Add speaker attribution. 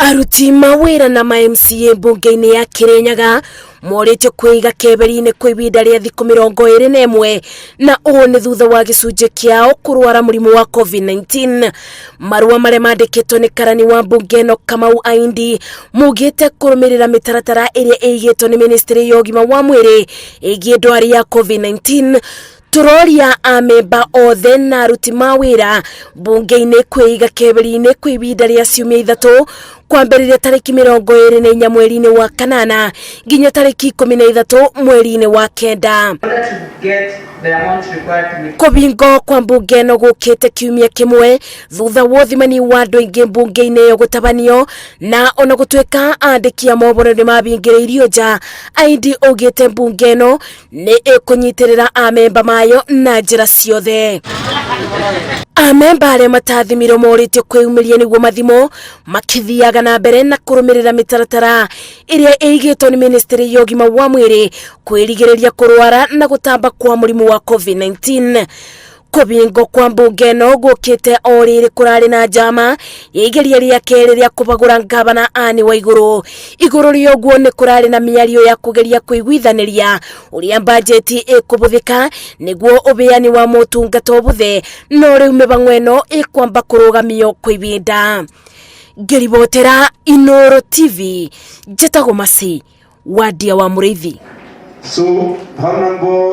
Speaker 1: Aruti mawĩra na ma MCA mbunge-inĩ ya Kirinyaga morĩtio kwĩiga keberi-inĩ kwa ibinda rĩa thikũ 21, na ũũ nĩ thutha wa gĩcunjĩ kĩao kũrwara mũrimũ wa COVID-19. Marũa marĩa mandĩkĩtwo nĩ karani wa mbunge ĩno Kamau Aindi mugĩte kũrũmĩrĩra mĩtaratara ĩrĩa ĩigĩtwo nĩ ministry ya ũgima wa mwĩrĩ ĩgiĩ ndwari ya COVID-19. Tũroria amemba othe na aruti mawĩra mbunge-inĩ kwĩiga keberi-inĩ kwa ibinda rĩa ciumia 3, kwambĩrĩria tarĩki 24 mweri-inĩ wa kanana nginya tarĩki 13 mweri-inĩ wa kenda. Kũbingo kwa mbunge ĩno gũkĩte kiumia kĩmwe thutha wa ũthimani wa andũ aingĩ mbunge-inĩ ĩyo gũtabanio, na ona gũtuĩka andĩki a mohoro nĩ mabingĩrĩirio nja, Aindi augĩte mbunge ĩno nĩ ĩkũnyitĩrĩra amemba mayo na njĩra ciothe. Amemba arĩa matathimirwo morĩtio kwĩyumĩria nĩguo mathimwo, makĩthiaga na mbere na kũrũmĩrĩra mĩtaratara ĩrĩa ĩigĩtwo nĩ ministry ya ũgima wa mwĩrĩ kwĩrigĩrĩria kũrwara na gũtamba kwa mũrimũ wa COVID-19. Kũbingwo kwa mbunge ĩno gũkĩte o rĩrĩ kũrarĩ na njama ya igeria rĩa kerĩ rĩa kũbagũra ngavana Anne Waigũrũ. Igũrũ rĩa ũguo nĩ kũrarĩ na mĩario ya kũgeria kũiguithanĩria ũrĩa bajeti ĩkũbũthĩka nĩguo ũbeani wa motungata ũbũthe, no rĩu mĩbang'o ĩno ĩkwamba kũrũgamio kwa ibinda. Ngĩribotera Inooro TV, njĩtagwo Mercy Wandia wa Mũrĩithi.
Speaker 2: So, Honorable